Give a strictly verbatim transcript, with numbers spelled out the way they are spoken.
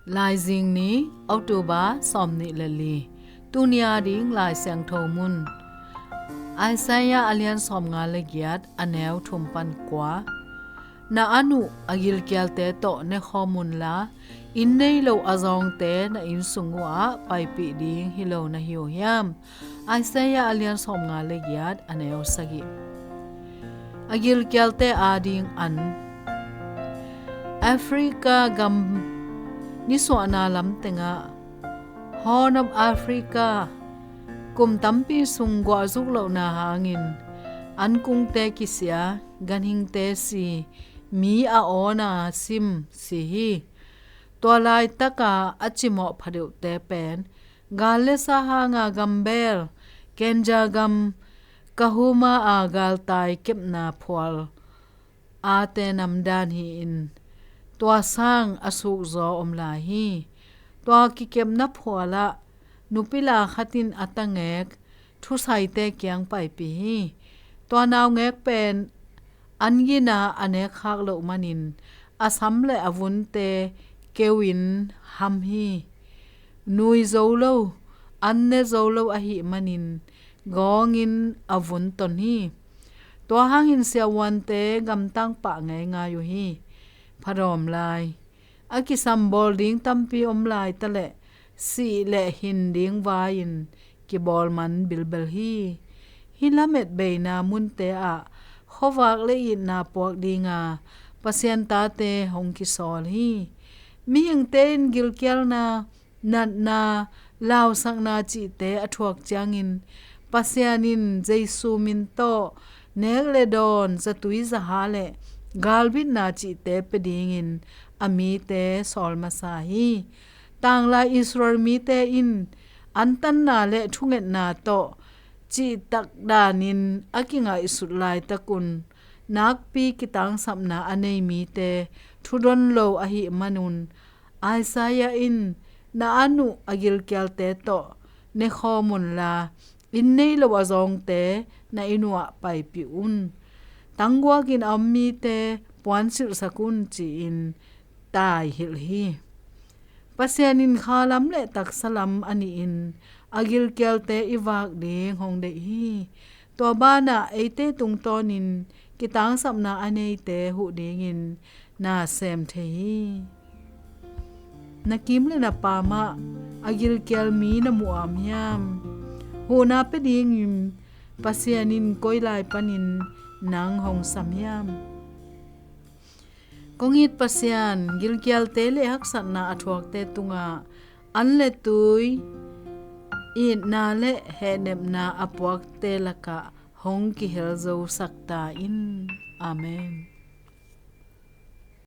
Laizing ni, October sawmnih le li. Tuni a ding Lai Siangtho mun, Isaiah a lian sawmnga le giat, a neu thum pan kua. Na an uh a gilkialte tawh ne khawm unla, inn nei lo a zawngte na inn sung uhah paipih ding hi lo na hi uh hiam? Isaiah a lian sawmnga le giat, a neu sagih. A gilkialte ading an. Africa gam nisuahna lam tengah, Horn of Africa, kum tampi sung guahzuk lohna hangin an kungte kisia, ganhingte si, mi a awna sim si hi. Tua laitaka a cimawh phadeuhte pen gal le sa hanga gambel, Kenja gam, Kahuma a galtai kepna phual ate namdan hi-in, tua sang a sukzaw om lai hi. Tua kikepna phualah nupila khatin a tangek thusaite kiang paipih hi. Tua naungek pen an gina a nekkhak loh manin a sam le a vunte keuin ham hi. Nui zo lo, an ne zo lo ahih manin gawngin a vun ton hi. Tua hangin siavuante gamtang pah ngeingai uh hi. Phadawm lai, a kisam bawl ding tampi om lai taleh sih le hin ding vai-in kibawl man bilbel hi. Hih lamet beina munte ah khuavak le itna puak dinga Pasian tate hong kisawl hi. Mihingte in gilkialna, natna, lausakna cihte a thuak ciangin Pasian in Jesu min tawh nek le dawn, zatui zaha le galbitna cihte pe dingin a mite sawl masa hi. Tanglai Israel mite in antanna le thungetna tawh cihtak danin a kingaihsut laitakun nakpi kitangsapna a nei mite thudon lo ahih manun, Isaiah in na an uh a gilkialte tawh ne khawm unla, inn nei lo a zawngte na inn uhah paipih un. Tangguakin a om mite puansilhsak un, ci-in taihilh hi. Pasian in kha lam le taksa lam a nihin a gilkialte i vak ding hong deih hi. Tua banah eite tungtawnin kitangsapna a neite huh dingin na sem thei hi. Na kim le na pamah a gilkial mi na mu a om hiam? Huhna pe dingin Pasian in koi lai panin nang hong sam hiam? Kong it Pasian, gilkialte le haksatna a thuakte tungah an le tui, itna le hehnepna a puakte lakah hong kihel zosak ta in. Amen.